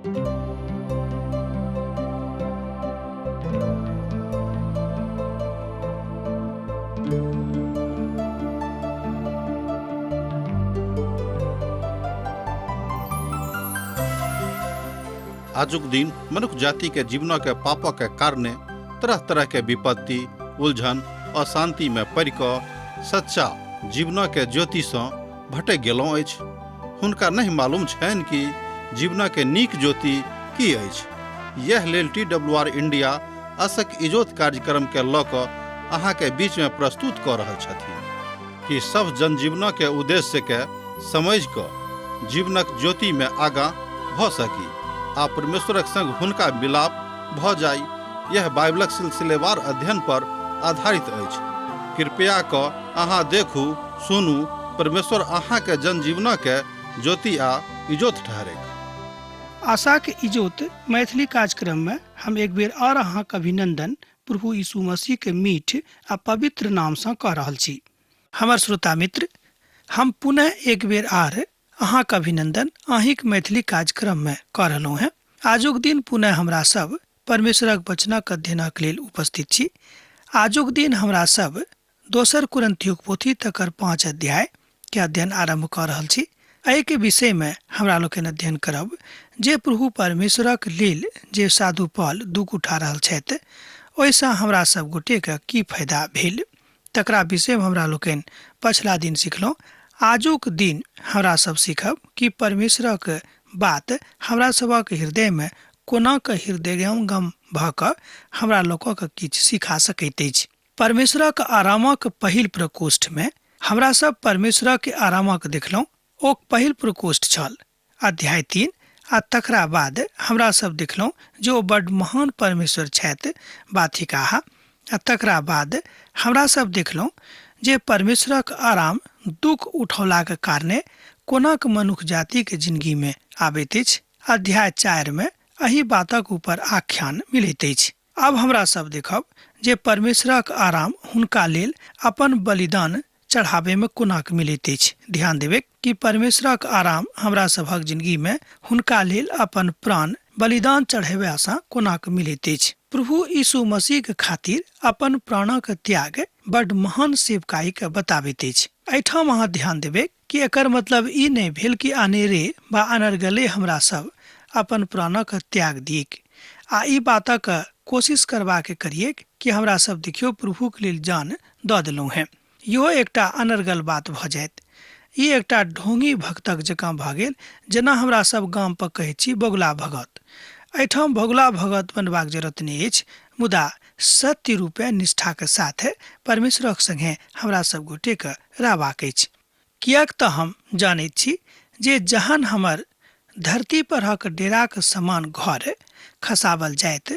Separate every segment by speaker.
Speaker 1: आजुक दिन मनुख जाति के जीवनक के पापक के कारणे तरह तरह के विपत्ति, उलझन, अशांति में पड़ि कऽ सच्चा जीवनक के ज्योति सँ भटकि गेलहुँ अछि। हुनका नहि मालूम छनि कि जीवनक के नीक ज्योति की अछि। यैह लेल टी डब्ल्यू आर इंडिया असक इजोत कार्यक्रम के लऽ कऽ अहाँ के बीच में प्रस्तुत कऽ रहल छथिन कि सभ जनजीवनक के उद्देश्य के समझि कऽ जीवनक ज्योति में आगाँ भऽ सकी आ परमेश्वरक संग हुनका मिलाप भऽ जाइ। यह बाइबलक सिलसिलेवार अध्ययन पर आधारित अछि। कृपया कऽ अहाँ देखू, सुनू, परमेश्वर अहाँके जनजीवनके ज्योति आ इजोत ठहरैक।
Speaker 2: आशाक इजोत मैथिली कार्यक्रम में हम एक बेर और अहाँक अभिनंदन प्रभु यीशु मसीह के मीठ आ पवित्र नाम सँ कऽ रहल छी। हमर श्रोता मित्र, हम पुनः एक बेर आर अहाँक अभिनंदन अहींक मैथिली कार्यक्रम में कऽ रहलहुँ हेँ। आजुक दिन पुनः हमरा सब परमेश्वरक वचनक अध्ययनक लेल उपस्थित छी। आजुक दिन हमरा सब दोसर कुरन्थियोक पोथी तकर 5 अध्याय के अध्ययन आरम्भ कऽ रहल छी। एहिके विषय में हमरा लोकनि अध्ययन करब जे प्रभु परमेश्वरक लेल जे साधु पॉल दुख उठा रहल छथि ओहिसँ हमरा सब गोटेके की फायदा भेल, तकरा विषयमे हमरा लोकनि पछिला दिन सिखलहुँ। आजुक दिन हमरा सब सीखब कि परमेश्वरक बात हमरा सबक हृदयमे कोना कऽ हृदयंगम भऽ कऽ हमरा लोकक किछु सिखा सकैत अछि। परमेश्वरक आरामक पहिल प्रकोष्ठमे हमरा सब परमेश्वरक आरामक देखलहुँ। ओ पहिल प्रकोष्ठ छल अध्याय 3, आ तकरा बाद हमरा सब देखलहुँ जे ओ बड्ड महान परमेश्वर छथि बा थिकाह। आ तकरा बाद हमरा सब देखलहुँ जे परमेश्वरक आराम दुख उठौलाक कारणे कोनाक मनुख जातिक जिनगीमे आबैत अछि। अध्याय 4 मे एहि बातक ऊपर आख्यान मिलैत अछि। आब हमरा सब देखब जे परमेश्वरक आराम हुनका लेल अपन बलिदान चढ़ाबे में कोनाक मिलैत अछि। ध्यान देबैक कि परमेश्वरक आराम हमरा सभक जिंदगी में हुनका लेल अपन प्राण बलिदान चढ़ेबा सँ कोनाक मिलैत अछि। प्रभु यीशु मसीह के खातिर अपन प्राणक त्याग बड महान सेवकाई के बताबैत अछि। एहिठाम अहाँ ध्यान देबैक कि एकर मतलब ई नहि भेल कि अनेरे वा अनर्गले हमरा सब अपन प्राणक त्याग दियैक आ ई बातक कोशिश करबाक करियैक कि हमरा सब देखियौ प्रभुक लेल जान दऽ देलहुँ हेँ। इहो एकटा अनर्गल बात भऽ जायत। ई एकटा ढोंगी भक्तक जकाँ भऽ गेल जेना हमरा सब गाम पर कहैत छी बगुला भगत। एहिठाम बगुला भगत बनबाक जरूरत नहि अछि, मुदा सत्य रूपे निष्ठाक साथ परमेश्वरक संगे हमरा सब गोटेक रहबाक अछि। किएक तऽ हम जानैत छी जे जहन हमर धरती परहक डेराक समान घर खसाबल जायत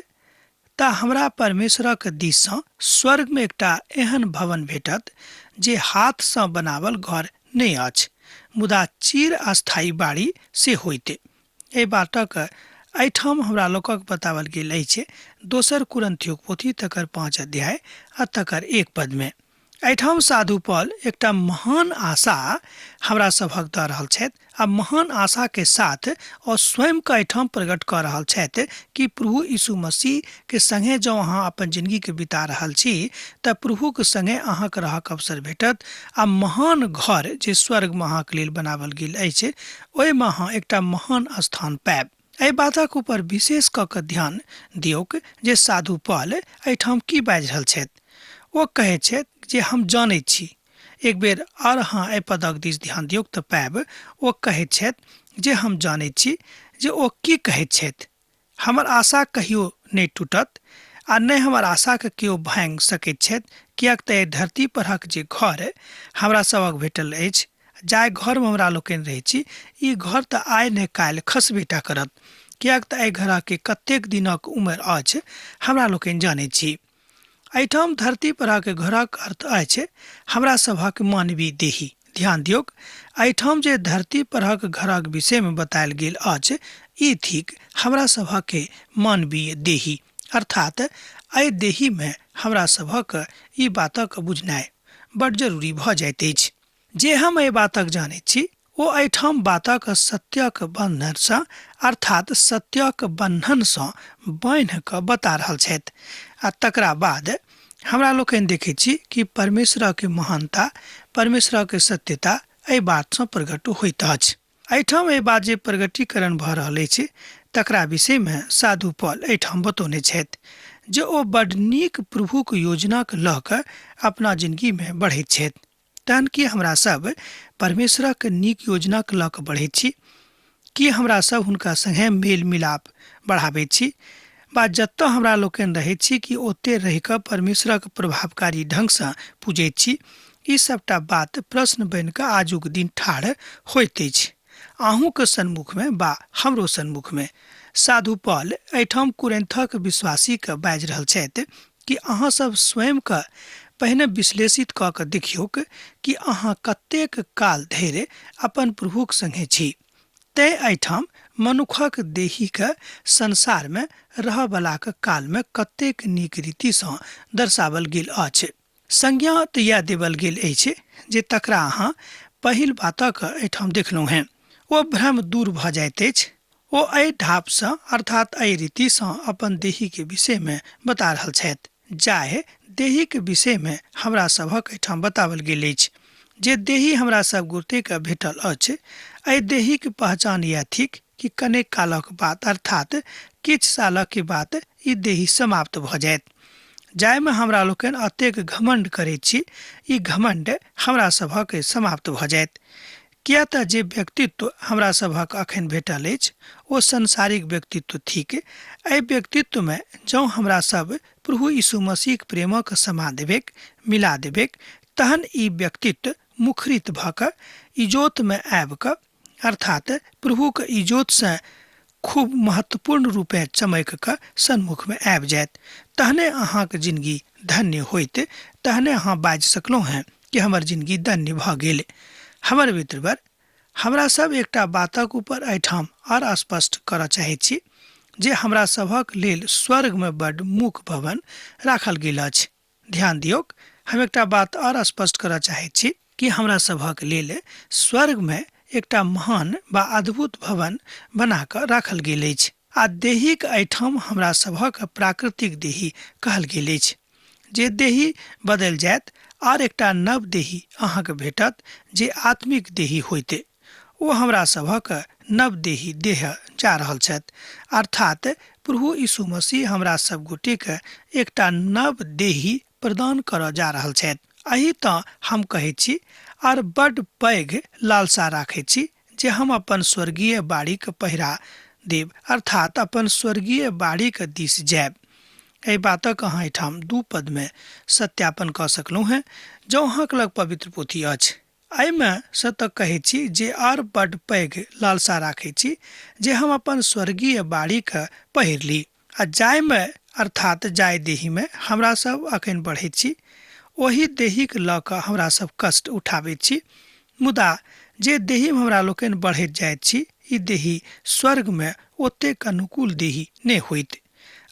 Speaker 2: तऽ हमरा परमेश्वरक दिस सँ स्वर्ग में एकटा एहन भवन भेटत जे हाथ सँ बनावल घर नहि अछि, मुदा चिर अस्थायी बाड़ी से होइत। एहि बातक एहिठाम हमरा लोकक बतावल गेल अछि दोसर कुरन्थियोक पोथी तकर 5 अध्याय आ तकर 1 पद में। एहिठाम साधु पॉल एकटा महान आशा हमरा सभक दऽ रहल छथि आ महान आशा के साथ और स्वयं के एहिठाम प्रकट कऽ रहल छथि कि प्रभु यीशु मसीह के संगे जँ अहाँ अपन जिंदगी के बिता रहल छी तऽ प्रभु के संगे अहाँके रहक अवसर भेटत आ महान घर जे स्वर्ग में अहाँके लेल बनावल गेल अछि ओहिमे अहाँ एकटा महान स्थान पायब। एहि बातक ऊपर विशेष कऽ कऽ ध्यान दियौक जे साधु पॉल एहिठाम की बाजि रहल छथि। ओ कहैत छथि जे हम जानैत छी। एक बेर आर अहाँ एहि पदक दिस ध्यान दियौक तऽ पायब ओ कहैत छथि जे हम जानैत छी जे ओ की कहैत छथि। हमर आशा कहियो नहि टूटत आ नहि हमर आशाके केओ भांगि सकैत छथि, किएक तऽ एहि धरती परहक जे घर हमरा सभक भेटल अछि, जाहि घरमे हमरा लोकनि रहै छी, ई घर तऽ आइ ने काल्हि खसबे टा करत, किएक तऽ एहि घरके कतेक दिनक उमर अछि हमरा लोकनि जानैत छी। एहिठाम धरती परहक घरक अर्थ अछि हमरा सभक मानवीय देही। ध्यान दियौक, एहिठाम जे धरती परहक घरक विषयमे बतायल गेल अछि ई थिक हमरा सभक मानवीय देही, अर्थात एहि देहीमे हमरा सभक ई बातक बुझनाइ बड जरूरी भऽ जाइत अछि। जे हम एहि बातक जानैत छी ओ एहिठाम बातक सत्यक बन्धनसँ अर्थात सत्यक बन्धनसँ बान्हि कऽ बता रहल छथि। आ तकरा बाद हमरा लोकनि देखै छी कि परमेश्वरक महानता, परमेश्वरक सत्यता एहि बातसँ प्रकट होइत अछि। एहिठाम एहि बात जे प्रगटीकरण भऽ रहल अछि तकरा विषयमे साधु पॉल एहिठाम बतौने छथि जे ओ बड नीक प्रभुक योजनाक लऽ कऽ अपना जिनगीमे बढ़ैत छथि। तहन की हमरा सब परमेश्वरक नीक योजनाक लऽ कऽ बढ़ैत छी? की हमरा सब हुनका संगे मेल मिलाप बढ़ाबैत छी? बा जतऽ हमरा लोकनि रहैत छी कि ओते रहि कऽ परमेश्वरक प्रभावकारी ढंगसँ पूजैत छी? ई सबटा बात प्रश्न बनि कऽ आजुक दिन ठाढ़ होइत अछि अहूँके सन्मुखमे बा हमरो सन्मुखमे। साधु पॉल एहिठाम कुरिन्थक विश्वासीके बाजि रहल छथि कि अहाँ सब स्वयंके पहिने विश्लेषित कऽ कऽ देखियौक कि अहाँ कतेक काल धरि अपन प्रभुक संगे छी। तेँ एहिठाम मनुखक देहीके संसारमे रहऽवलाक कालमे कतेक नीक रीतिसँ दर्शावल गेल अछि। संज्ञा तऽ इएह देवल गेल अछि जे तकरा अहाँ पहिल बातक एहिठाम देखलहुँ हेँ। ओ भ्रम दूर भऽ जाइत अछि। ओ एहि ढापसँ अर्थात एहि रीतिसँ अपन देहीके विषयमे बता रहल छथि। जाहि देहीके विषयमे हमरा सभक एहिठाम बताओल गेल अछि जे देही हमरा सब गोटेके भेटल अछि, एहि देहीके पहचान इएह थिक कि कनेक कालक बाद अर्थात किछु सालक बाद ई देही समाप्त भऽ जायत। जाहिमे हमरा लोकनि अतेक घमण्ड करैत छी, ई घमण्ड हमरा सभक समाप्त भऽ जायत। किया तऽ जे व्यक्तित्व हमरा सभक अखन भेटल अछि ओ सांसारिक व्यक्तित्व थिक। एहि व्यक्तित्वमे जँ हमरा सब प्रभु यीशु मसीहक प्रेमक समा देबेक, मिला देबेक, तहन ई व्यक्तित्व मुखरित भऽ कऽ इजोतमे आबि कऽ अर्थात प्रभुक इजोतसँ खूब महत्वपूर्ण रूपे चमकि कऽ सन्मुखमे आबि जायत। तहने अहाँक जिनगी धन्य होइत, तहने अहाँ बाजि सकलहुँ हेँ कि हमर जिनगी धन्य भऽ गेल। हमर मित्रवर, हमरा सब एकटा बातक ऊपर एहिठाम आर स्पष्ट करऽ चाहैत छी जे हमरा सभक लेल स्वर्गमे बड मुख भवन राखल गेल अछि। ध्यान दियौक, हम एकटा बात आर स्पष्ट करऽ चाहैत छी कि हमरा सभक लेल स्वर्गमे एकटा महान बा अद्भुत भवन बना कऽ राखल गेल अछि आ देहीक एहिठाम हमरा सभक प्राकृतिक देही कहल गेल अछि। जे देही बदलि जायत आर एकटा नव देही अहाँके भेटत जे आत्मिक देही होइते ओ हमरा सभक नव देही देह जा रहल छथि। अर्थात प्रभु यीशु मसीह हमरा सब गोटेके एकटा नव देही प्रदान करऽ जा रहल छथि। एहि तऽ हम कहैत छी आर बड पैघ लालसा राखैत छी जे हम अपन स्वर्गीय बाड़ीके पहिरा देब, अर्थात अपन स्वर्गीय बाड़ीके दिस जायब। एहि बातक अहाँ एहिठाम दू पदमे सत्यापन कऽ सकलहुँ हेँ जँ अहाँके लग पवित्र पोथी अछि। एहिमे सँ तऽ कहैत छी जे आर बड पैघ लालसा राखैत छी जे हम अपन स्वर्गीय बाड़ीके पहिर ली आ जाहिमे अर्थात जाहि देहीमे हमरा सब अखन बढ़ैत छी ओहि देहीके लऽ कऽ हमरा सब कष्ट उठाबैत छी। मुदा जे देहीमे हमरा लोकनि बढ़ैत जाइत छी ई देही स्वर्गमे ओतेक अनुकूल देही नहि होइत।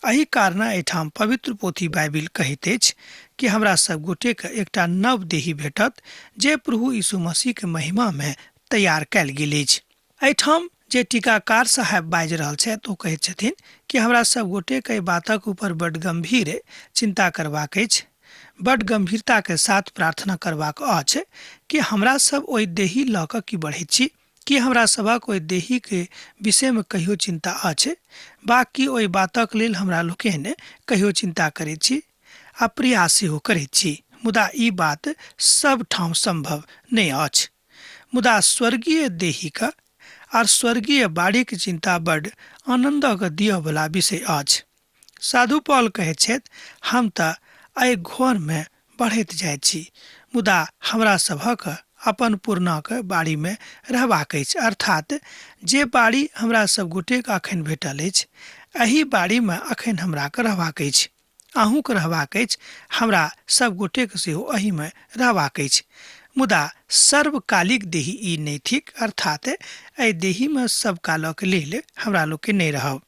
Speaker 2: एहि कारण एहिठाम पवित्र पोथी बाइबिल कहैत अछि कि हमरा सब गोटेके एकटा नव देही भेटत जे प्रभु यीशु मसीहके महिमामे तैयार कयल गेल अछि। एहिठाम जे टीकाकार साहेब बाजि रहल छथि ओ कहैत छथिन कि हमरा सब गोटेके एहि बातक ऊपर बड गंभीर चिंता करबाक अछि, बड गंभीरताके साथ प्रार्थना करबाक अछि कि हमरा सब ओहि देही लऽ कऽ की बढ़ैत छी। की हमरा सभक ओहि देहीके विषयमे कहियो चिंता अछि बा की ओहि बातक लेल हमरा लोकनि कहियो चिंता करैत छी आ प्रयास सेहो करैत छी? मुदा ई बात सब ठाम संभव नहि अछि। मुदा स्वर्गीय देहीक आर स्वर्गीय बाड़ीक चिंता बड आनंदक दिअ वला विषय अछि। साधु पॉल कहैत छथि, हम तऽ एहि घरमे बढ़ैत जाइत छी, मुदा हमरा सभक अपन पुरनाक बाड़ीमे रहबाक अछि। अर्थात जे बाड़ी हमरा सब गोटेक अखन भेटल अछि एहि बाड़ीमे अखन हमरा के रहबाक अछि, अहूँके रहबाक अछि, हमरा सब गोटेक सेहो एहिमे रहबाक अछि। मुदा सर्वकालिक देही ई नहि थिक, अर्थात एहि देहीमे सब कालक लेल हमरा लोकके नहि रहब,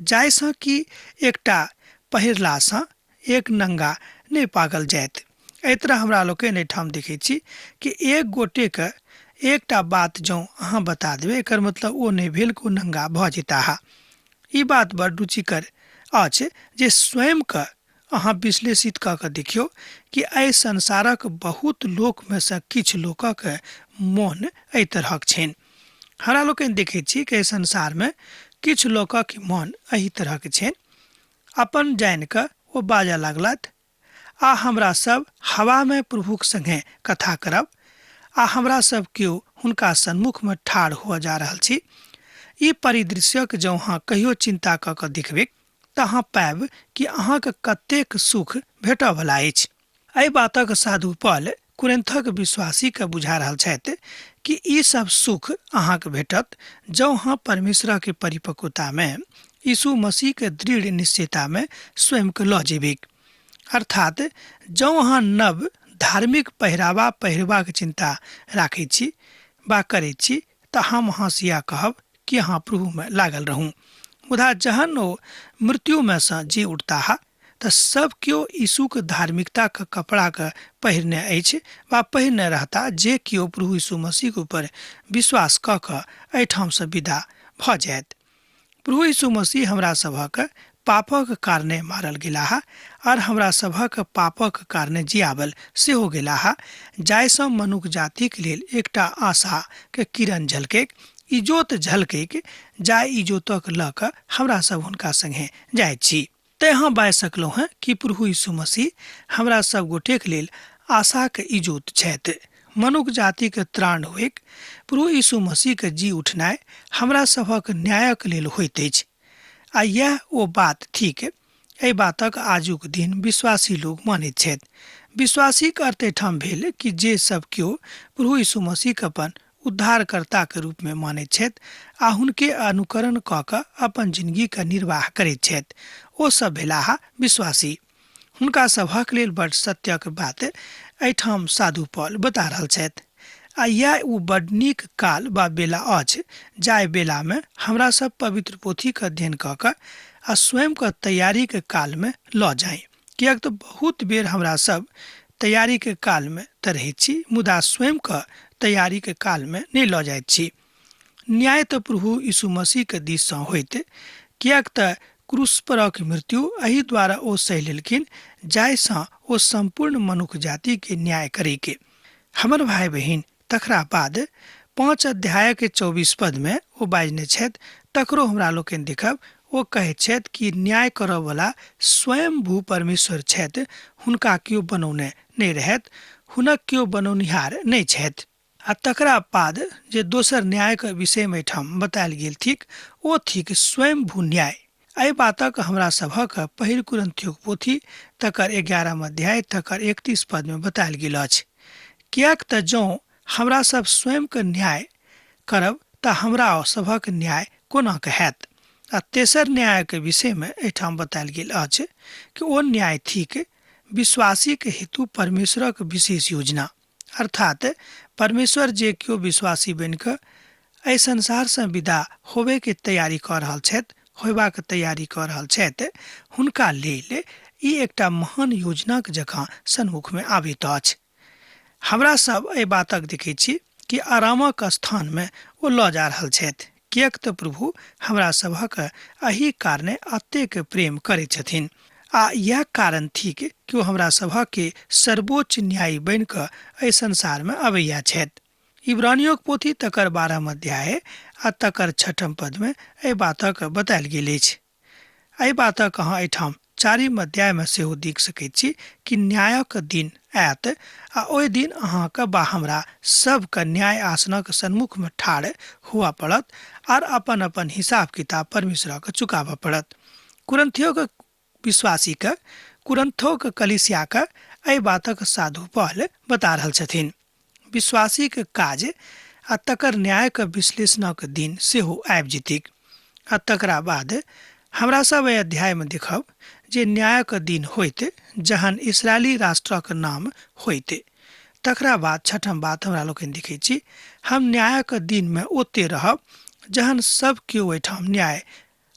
Speaker 2: जाहिसँ कि एकटा पहिरलासँ एक नंगा नहि पागल जायत। एहि तरह हमरा लोकनि एहिठाम देखै छी कि एक गोटेके एकटा बात जँ अहाँ बता देबै एकर मतलब ओ नहि भेल कि ओ नंगा भऽ जेताह। ई बात बड़ रुचिकर अछि जे स्वयंके अहाँ विश्लेषित कऽ कऽ देखियौ कि एहि संसारक बहुत लोकमे सँ किछु लोकक मोन एहि तरहक छनि। हमरा लोकनि देखैत छी कि एहि संसारमे किछु लोकक मोन एहि तरहक छनि। अपन जानि कऽ ओ बाजऽ लागलथि, आ हमरा सब हवामे प्रभुक संगे कथा करब आ हमरा सब केओ हुनका सन्मुखमे ठाढ़ हुअ जा रहल छी। ई परिदृश्यक जँ अहाँ कहियो चिन्ता कऽ कऽ देखबैक तऽ अहाँ पायब कि अहाँके कतेक सुख भेटऽवला अछि। एहि बातक साधु पॉल कुरिन्थक विश्वासीके बुझा रहल छथि कि ई सब सुख अहाँके भेटत जँ अहाँ परमेश्वरके परिपक्वतामे यीशु मसीहके दृढ़ निश्चयतामे स्वयंके लऽ जेबैक। अर्थात जँ अहाँ नव धार्मिक पहिरावा पहिरबाक चिन्ता राखैत छी वा करैत छी तऽ हम अहाँसँ इएह कहब कि अहाँ प्रभुमे लागल रहू। मुदा जहन ओ मृत्युमे सँ जी उठताह तऽ सब केओ यीशुक धार्मिकताक कपड़ाके पहिरने अछि वा पहिरने रहता जे केओ प्रभु यीशु मसीहक ऊपर विश्वास कऽ कऽ एहिठामसँ विदा भऽ जायत। प्रभु यीशु मसीह हमरा सभक पापक कारणे मारल गेलाह और हमरा सभक पापक कारणे जियाबल सेहो गेलाह, जाहिसँ मनुख जातिक लेल एकटा आशा के किरण झलकैक, इजोत झलकैक, जाहि इजोतक लऽ कऽ हमरा सब हुनका संगे जाइत छी। तेँ अहाँ बाजि सकलहुँ हेँ कि प्रभु यीशु मसीह हमरा सब गोटेक लेल आशाक इजोत छथि। मनुख जातिक त्राण होइक प्रभु यीशु मसीहके जी उठनाइ हमरा सभक न्यायक लेल होइत अछि। आ इएह ओ बात थिक, एहि बातक आजुक दिन विश्वासी लोक मानैत छथि। विश्वासीक अर्थ एहिठाम भेल कि जे सब केओ प्रभु यीशु मसीहके अपन उद्धारकर्ताके रूपमे मानैत छथि आ हुनके अनुकरण कऽ कऽ अपन जिनगीके निर्वाह करैत छथि, ओ सब भेलाह विश्वासी। हुनका सभक लेल बड सत्यक बात एहिठाम साधु पॉल बता रहल छथि। आ इएह ओ बड नीक काल वा बेला अछि जाहि बेलामे हमरा सब पवित्र पोथीके अध्ययन कऽ कऽ आ स्वयंके तैयारीके कालमे लऽ जाइ। किएक तऽ बहुत बेर हमरा सब तैयारीके कालमे तऽ रहैत छी मुदा स्वयंके तैयारीके कालमे नहि लऽ जाइत छी। न्याय तऽ प्रभु यीशु मसीहके दिससँ होइत, किएक तऽ क्रूस परक मृत्यु एहि द्वारा ओ सहि लेलखिन जाहिसँ ओ सम्पूर्ण मनुख जातिके न्याय करैके। हमर भाइ बहिन, तकरा बाद 5 अध्यायके 24 पदमे ओ बाजने छथि, तकरो हमरा लोकनि देखब। ओ कहैत छथि कि न्याय करऽवला स्वयं भू परमेश्वर छथि, हुनका केओ बनौने नहि रहैत, हुनक केओ बनौनिहार नहि छथि। आ तकरा बाद जे दोसर न्यायके विषयमे एहिठाम बतायल गेल थिक ओ थिक स्वयंभू न्याय। एहि बातक हमरा सभक पहिल कुरिन्थियोक पोथी तकर 11 अध्याय तकर 31 पदमे बतायल गेल अछि। किएक तऽ जँ हमरा सब स्वयंके न्याय करब तऽ हमरा सभक न्याय कोना के हैत। आ तेसर न्यायके विषयमे एहिठाम बतायल गेल अछि कि ओ न्याय थिक विश्वासीके हेतु परमेश्वरक विशेष योजना। अर्थात परमेश्वर जे केओ विश्वासी बनि कऽ एहि संसारसँ विदा होबयके तैयारी कऽ रहल छथि, होयबाक तैयारी कऽ रहल छथि, हुनका लेल ई एकटा महान योजनाक जकाँ सन्मुखमे आबैत अछि। हमरा सब एहि बातक देखै छी कि आरामक स्थानमे ओ लऽ जा रहल छथि, किएक तऽ प्रभु हमरा सभक एहि कारणे अतेक प्रेम करैत छथिन। आ इएह कारण थिक कि ओ हमरा सभके सर्वोच्च न्यायी बनि कऽ एहि संसारमे अबैया छथि। इब्रानियोक पोथी तकर 12 अध्याय आ तकर 6 पदमे एहि बातक बतायल गेल अछि। एहि बातक अहाँ एहिठाम 4 अध्यायमे सेहो देख सकैत छी कि न्यायक दिन आयत आ ओहि दिन अहाँके बा हमरा सबके न्याय आसनक सन्मुखमे ठाढ़ हुअ पड़त आर अपन अपन हिसाब किताब परमेश्वरके चुकाबऽ पड़त। कुरिन्थियोक विश्वासीके, कुरिन्थोक कलीसियाके एहि बातक साधु पॉल बता रहल छथिन। विश्वासीके काज आ तकर न्यायके विश्लेषणक दिन सेहो आबि जेतैक। आ तकरा बाद हमरा सब एहि अध्यायमे देखब जे न्यायक दिन होइत जहन इसराइली राष्ट्रक नाम होइत। तकरा बाद 6 बात हमरा लोकनि देखै छी, हम न्यायक दिनमे ओते रहब जहन सब केओ एहिठाम न्याय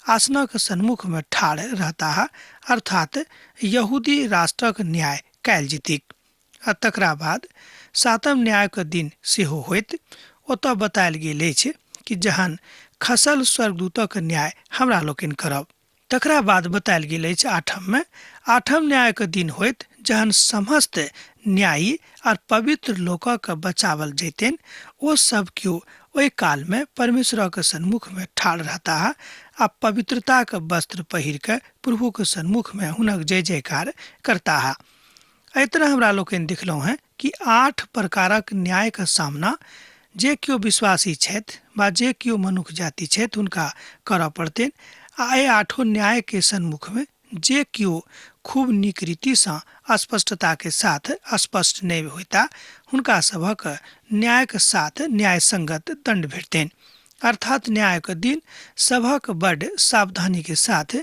Speaker 2: आसनक सन्मुखमे ठाढ़ रहताह, अर्थात यहूदी राष्ट्रक न्याय कयल जेतैक। आ तकरा बाद 7 न्यायक दिन सेहो होइत। ओतऽ बतायल गेल अछि कि जहन खसल स्वर्गदूतक न्याय हमरा लोकनि करब। तकरा बाद बतायल गेल अछि आठममे, आठम न्यायके दिन होइत जहन समस्त न्यायी और पवित्र लोकक बचावल जैतनि, ओ सब केओ ओहि कालमे परमेश्वरक सन्मुखमे ठाढ़ रहता आ पवित्रताक वस्त्र पहिर कऽ प्रभुके सन्मुखमे हुनक जय जयकार करता। एहि तरह हमरा लोकनि देखलहुँ हेँ कि 8 प्रकारक न्यायके सामना जे केओ विश्वासी छथि वा जे केओ मनुख जाति छथि हुनका करऽ पड़तनि आ एहि 8 न्यायके सन्मुखमे जे केओ खूब नीक रीतिसँ स्पष्टताके साथ स्पष्ट नहि होता हुनका सभक न्यायके साथ न्यायसंगत दंड भेटतनि। अर्थात न्यायके दिन सभक बड्ड सावधानीके साथ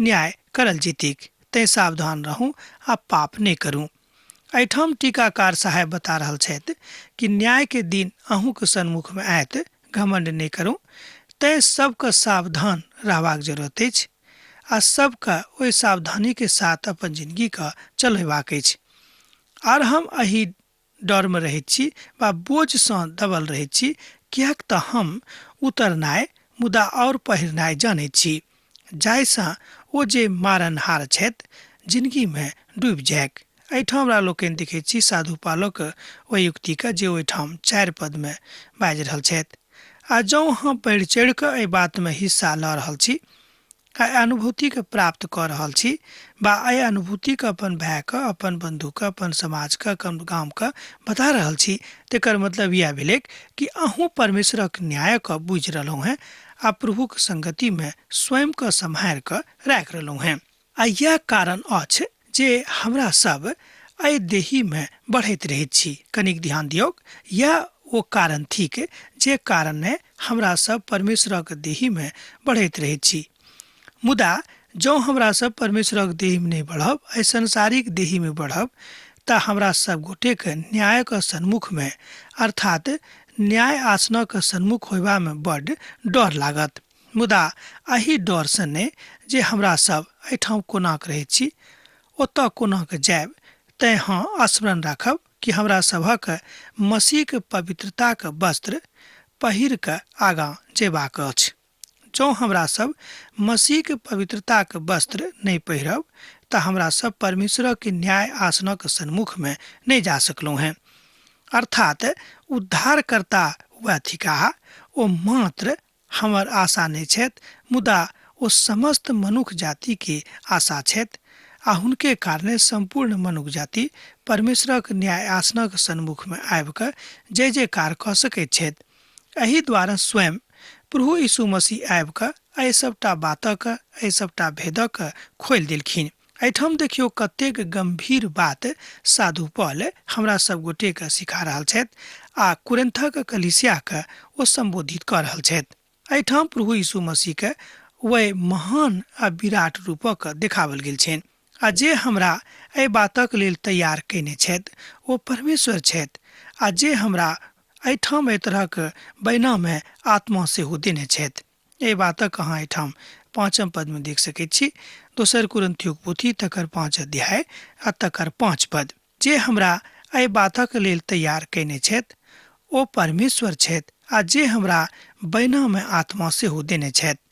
Speaker 2: न्याय करल जेतीक, तैं सावधान रहू आ पाप नहि करू। एहिठाम टीकाकार साहेब बता रहल छथि कि न्यायके दिन अहूँके सन्मुखमे आयत, घमंड नहि करू, तैं सबके सावधान रहबाक जरूरत अछि आ सबके ओहि सावधानीके साथ अपन जिंदगीके चलेबाक अछि। आर हम एहि डरमे रहैत छी वा बोझसँ दबल रहैत छी, किएक तऽ हम उतरनाइ मुदा आओर पहिरनाइ जानैत छी, जाहिसँ ओ जे मारनहार छथि जिंदगीमे डूबि जायक। एहिठाम हमरा लोकनि देखैत छी साधु पालक ओहि युक्तिके जे ओहिठाम 4 पदमे बाजि रहल छथि। आ जँ अहाँ बढ़ि चढ़ि कऽ एहि बातमे हिस्सा लऽ रहल छी, एहि अनुभूतिके प्राप्त कऽ रहल छी वा एहि अनुभूतिके अपन भायके, अपन बन्धुके, अपन समाजके, अपन गामके बता रहल छी, तकर मतलब इएह भेलै कि अहूँ परमेश्वरक न्यायके बुझि रहलहुँ हेँ आ प्रभुक संगतिमे स्वयंके सम्हारि कऽ राखि रहलहुँ हेँ। आ इएह कारण अछि जे हमरा सब एहि देहीमे बढ़ैत रहैत छी। कनिक ध्यान दियौक, इएह ओ कारण थिक जे कारणे हमरा सब परमेश्वरक देहीमे बढ़ैत रहैत छी। मुदा जँ हमरा सब परमेश्वरक देहीमे नहि बढ़ब, एहि संसारिक देहीमे बढ़ब, तऽ हमरा सब गोटेके न्यायक सन्मुखमे अर्थात न्याय आसनक सन्मुख होयबामे बड्ड डर लागत। मुदा एहि डरसँ नहि जे हमरा सब एहिठाम कोना कऽ रहैत छी, ओतऽ कोना कऽ जायब, तैँ हँ स्मरण राखब कि हमरा सभक मसीहक पवित्रताक वस्त्र पहिर कऽ आगाँ जेबाक अछि। जँ हमरा सब मसीहक पवित्रताक वस्त्र नहि पहिरब तऽ हमरा सब परमेश्वरक न्याय आसनक सन्मुखमे नहि जा सकलहुँ हेँ। अर्थात उद्धारकर्ता वएह थिकाह, ओ मात्र हमर आशा नहि छथि मुदा ओ समस्त मनुख जातिके आशा छथि आ हुनके कारणे सम्पूर्ण मनुख जाति परमेश्वरक न्याय आसनक सन्मुखमे आबि कऽ जय जयकार कऽ सकैत छथि। एहि द्वारा स्वयं प्रभु यीशु मसीह आबि कऽ एहि सबटा बातक, एहि सबटा भेदक खोलि देलखिन। एहिठाम देखियौ कतेक गंभीर बात साधु पॉल हमरा सब गोटेके सिखा रहल छथि आ कुरिन्थक कलीसियाके ओ सम्बोधित कऽ रहल छथि। एहिठाम प्रभु यीशु मसीहके वह महान आ विराट रूपक देखावल गेल छनि आ जे हमरा एहि बातक लेल तैयार कयने छथि ओ परमेश्वर छथि आ जे हमरा एहिठाम एहि तरहक बैनामे आत्मा सेहो देने छथि। एहि बातक अहाँ एहिठाम 5 पदमे देख सकैत छी। दोसर कुरिन्थियोक पोथी तकर 5 अध्याय आ तकर 5 पद। जे हमरा एहि बातक लेल तैयार कयने छथि ओ परमेश्वर छथि आ जे हमरा बैनामे आत्मा सेहो देने छथि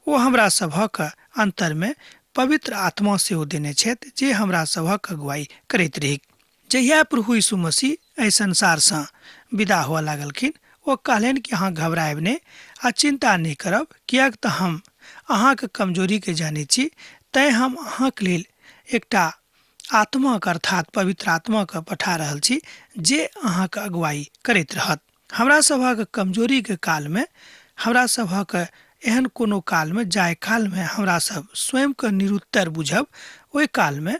Speaker 2: ओ हमरा सभक अन्तरमे पवित्र आत्मा सेहो देने छथि जे हमरा सभक अगुवाई करैत रही। जहिया प्रभु यीशु मसीह एहि संसारसँ विदा हुअ लागलखिन ओ कहलनि कि अहाँ घबरायब नहि आ चिन्ता नहि करब, किएक तऽ हम अहाँके कमजोरीके जानै छी, तैँ हम अहाँके लेल एकटा आत्माके अर्थात पवित्र आत्माके पठा रहल छी जे अहाँके अगुवाई करैत रहत। हमरा सभक कमजोरीके कालमे, हमरा सभक एहन कोनो कालमे, जाहि कालमे हमरा सब स्वयंके निरुत्तर बुझब, ओहि कालमे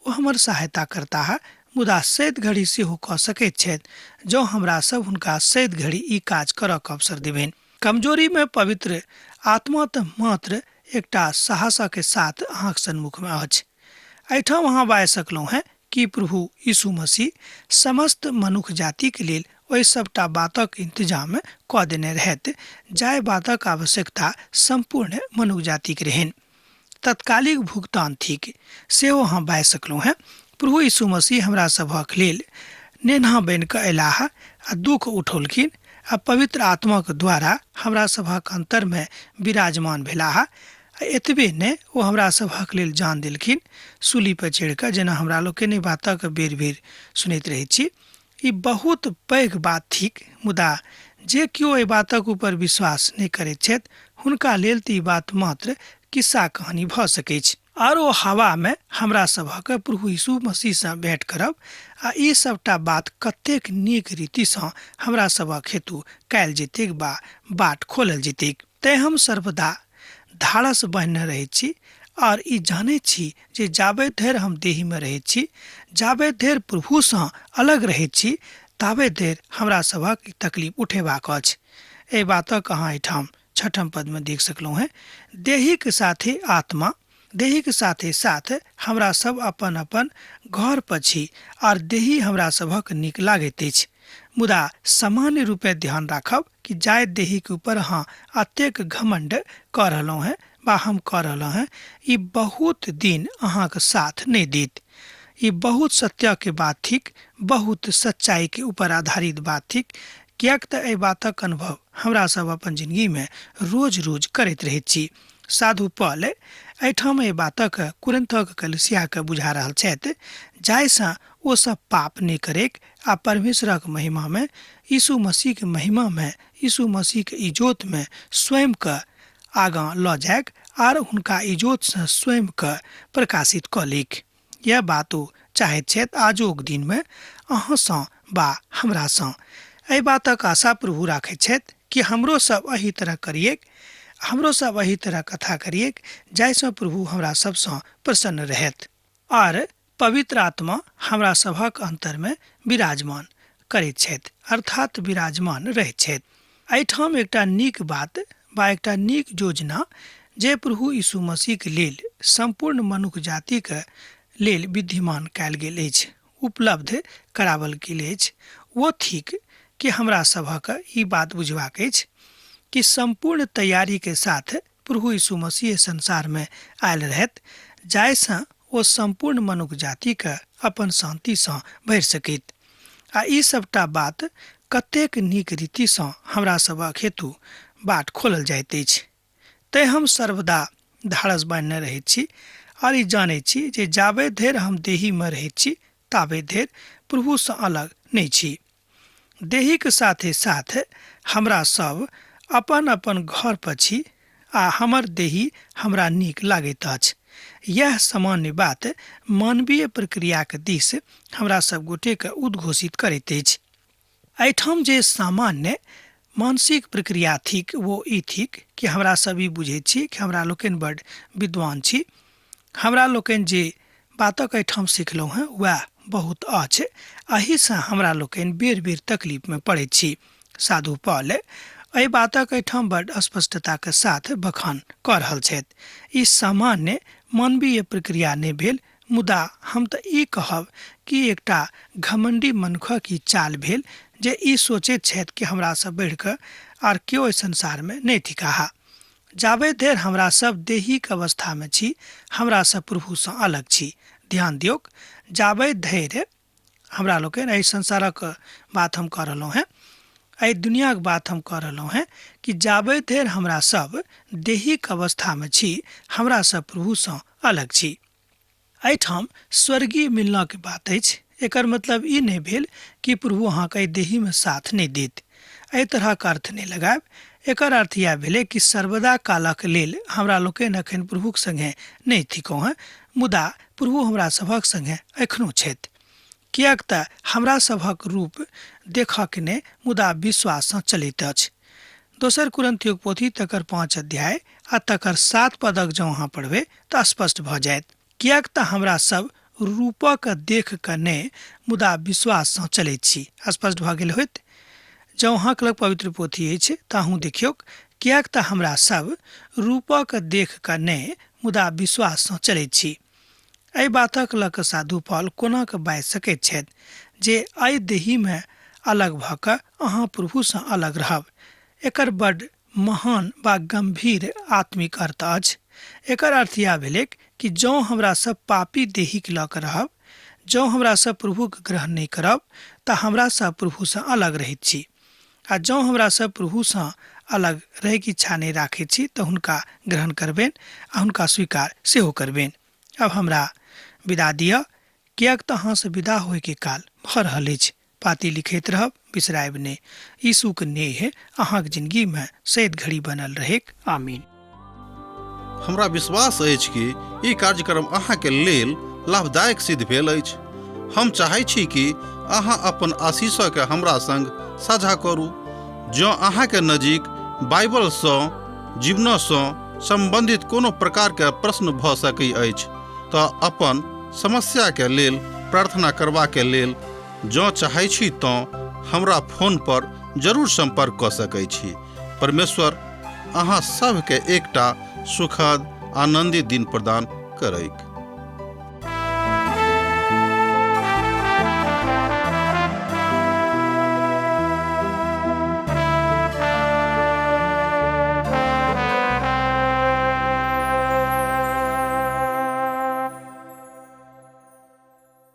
Speaker 2: ओ हमर सहायता करताह, मुदा सैत घड़ी सेहो कऽ सकैत छथि जँ हमरा सब हुनका सैत घड़ी ई काज करऽके अवसर देबनि। कमजोरीमे पवित्र आत्मा तऽ मात्र एकटा साहसके साथ अहाँके सन्मुखमे अछि। एहिठाम अहाँ बाजि सकलहुँ हेँ कि प्रभु यीशु मसीह समस्त मनुख जातिके लेल ओहि सबटा बातक इंतजाम कऽ देने रहथि जाहि बातक आवश्यकता सम्पूर्ण मनुख जातिके रहनि। तत्कालिक भुगतान थिक सेहो अहाँ बाजि सकलहुँ हेँ। प्रभु यीशु मसीह हमरा सभक लेल नेन्हा बनि कऽ अयलाह आ दुःख उठौलखिन आ पवित्र आत्माक द्वारा हमरा सभक अन्तरमे विराजमान भेलाह। एतबे नहि, ओ हमरा सभक लेल जान देलखिन सूली पर चढ़ि कऽ, जेना हमरा लोकनि बातक बेर बेर सुनैत रहै छी। ई बहुत पैघ बात थिक, मुदा जे केओ एहि बातक ऊपर विश्वास नहि करैत छथि हुनका लेल तऽ ई बात मात्र किस्सा कहानी भऽ सकैछ। आर ओ हवामे हमरा सभक प्रभु यीशु मसीहसँ भेंट करब आ ई सबटा बात कतेक नीक रीतिसँ हमरा सभक हेतु कयल जेतैक बा बाट खोलल जेतैक। तेँ हम सर्वदा धाड़स बन्हने रहैत छी और ई जानैत छी जे जाबे धरि हम देहीमे रहैत छी, जाबे धरि प्रभुसँ अलग रहैत छी, ताबे धरि हमरा सभक तकलीफ उठेबाक अछि। एहि बातक अहाँ एहिठाम छठम पदमे देख सकलहुँ हेँ। देहीक साथे आत्मा, देहीक साथे साथ हमरा सब अपन अपन घर पर छी आर देही हमरा सभक नीक लागैत अछि। मुदा सामान्य रूपे ध्यान राखब कि जाय देहीके ऊपर अहाँ अतेक घमंड कऽ रहलहुँ हेँ बा हम कऽ रहलहुँ हेँ, ई बहुत दिन अहाँके साथ नहि देत। ई बहुत सत्यके बात थिक, बहुत सच्चाइके ऊपर आधारित बात थिक, किएक तऽ एहि बातक अनुभव हमरा सब अपन जिंदगीमे रोज रोज करैत रहैत छी। साधु पॉल एहिठाम एहि बातक कुरिन्थक कलीसियाके बुझा रहल छथि जाहिसँ ओ सब पाप नहि करैक आ परमेश्वरक महिमामे, यीशु मसीहके महिमामे, यीशु मसीहके इजोतमे स्वयंके आगाँ लऽ जाइक आर हुनका इजोतसँ स्वयंके प्रकाशित कऽ लैक। यैह बात ओ चाहैत छथि आजुक दिनमे अहाँसँ बा हमरासँ। एहि बातक आशा प्रभु राखैत छथि कि हमरो सब एहि तरह करिऐक, हमरो सब एहि तरह कथा करिऐक जाहिसँ प्रभु हमरा सबसँ प्रसन्न रहथि आर पवित्र आत्मा हमरा सभक अन्तरमे विराजमान करैत छथि, अर्थात विराजमान रहैत छथि। एहिठाम एकटा नीक बात बा एकटा नीक योजना जे प्रभु यीशु मसीहके लेल सम्पूर्ण मनुख जातिके लेल विद्यमान कयल गेल अछि, उपलब्ध कराओल गेल अछि, ओ थिक कि हमरा सभक ई बात बुझबाक अछि कि सम्पूर्ण तैयारीके साथ प्रभु यीशु मसीह संसारमे आयल रहथि जाहिसँ ओ सम्पूर्ण मनुख जातिके अपन शान्तिसँ भरि सकैत। आ ई सबटा बात कतेक नीक रीतिसँ हमरा सभक हेतु बाट खोलल जाइत अछि। तेँ हम सर्वदा धाड़स बान्हने रहैत छी आर ई जानैत छी जे जाबे धरि हम देहीमे रहैत छी ताबे धरि प्रभुसँ अलग नहि छी। देहीक साथे साथ हमरा सब अपन अपन घर पर छी आ हमर देही हमरा नीक लागैत अछि। यैह सामान्य बात मानवीय प्रक्रियाक दिस हमरा सब गोटेके उद्घोषित करैत अछि। एहिठाम जे सामान्य मानसिक प्रक्रिया थिक वो ई थिक कि हमरा सब ई बुझैत छी कि हमरा लोकनि बड विद्वान छी, हमरा लोकनि जे बातक एहिठाम सिखलहुँ हेँ वएह बहुत अछि, एहिसँ हमरा लोकनि बेर बेर तकलीफमे पड़ैत छी। साधु पॉल एहि बातक एहिठाम बड स्पष्टताक साथ बखान कऽ रहल छथि। ई सामान्य मानवीय प्रक्रिया नहि भेल, मुदा हम तऽ ई कहब कि एकटा घमंडी मनुखक ई चाल भेल जे ई सोचैत छथि कि हमरासँ बढ़ि कऽ आर केओ एहि संसारमे नहि थिकाह। जाबे धरि हमरा सब देहीक अवस्थामे छी, हमरा सब प्रभुसँ अलग छी। ध्यान दियौक, जाबे धरि हमरा लोकनि एहि संसारक बात हम कऽ रहलहुँ हेँ, एहि दुनियाक बात हम कऽ रहलहुँ हेँ कि जाबे धरि हमरा सब देहीक अवस्थामे छी, हमरा सब प्रभुसँ अलग छी। एहिठाम स्वर्गीय मिलनक बात अछि। एकर मतलब ई नहि भेल कि प्रभु अहाँके एहि देहीमे साथ नहि देत। एहि तरहक अर्थ नहि लगायब। एकर अर्थ इएह भेलै कि सर्वदा कालक लेल हमरा लोकनि एखन प्रभुक संगे नहि थिकहुँ हेँ, मुदा प्रभु हमरा सभक संगे एखनो छथि। किएक तऽ हमरा सभक रूप देखऽके नहि, मुदा विश्वाससँ चलैत अछि। दोसर कुरिन्थियोक पोथी तकर 5 अध्याय आ तकर 7 पदक जँ अहाँ पढ़बै तऽ स्पष्ट भऽ जायत। किएक तऽ हमरा सब रूपक देख कऽ नहि, मुदा विश्वाससँ चलैत छी। स्पष्ट भऽ गेल होयत। जँ अहाँक लग पवित्र पोथी अछि तऽ अहूँ देखियौक। किएक तऽ हमरा सब रूपक देख कऽ नहि, मुदा विश्वाससँ चलैत छी। एहि बातक लऽ कऽ साधु पॉल कोना कऽ बाजि सकैत छथि जे एहि देहीमे अलग भऽ कऽ अहाँ प्रभुसँ अलग रहब। एकर बड महान वा गंभीर आत्मिक अर्थ अछि। एकर अर्थ इएह भेलैक कि जँ हमरा सब पापी देहीक लऽ कऽ रहब, जँ हमरा सब प्रभुक ग्रहण नहि करब, तऽ हमरा सब प्रभुसँ अलग रहैत छी। आ जँ हमरा सब प्रभुसँ अलग रहैके इच्छा नहि राखैत छी तऽ हुनका ग्रहण करबनि आ हुनका स्वीकार सेहो करबनि। आब हमरा विदा दिअ, किएक तऽ अहाँसँ विदा होइके काल भऽ रहल अछि। पाती लिखैत रहब, बिसरायब नहि। यीशुक नेह अहाँक जिनगीमे सैद घड़ी बनल रहैक। आमीन।
Speaker 1: हमरा विश्वास अछि कि ई कार्यक्रम अहाँके लेल लाभदायक सिद्ध भेल अछि। हम चाहै छी कि अहाँ अपन आशीषके हमरा संग साझा करू। जँ अहाँके नजीक बाइबलसँ जीवनसँ सम्बन्धित कोनो प्रकारके प्रश्न भऽ सकै अछि तऽ अपन समस्याके लेल प्रार्थना करबाके लेल जँ चाहै छी तँ हमरा फोन पर जरूर सम्पर्क कऽ सकै छी। परमेश्वर अहाँ सभके एकटा सुखद आनन्दित दिन प्रदान करैक।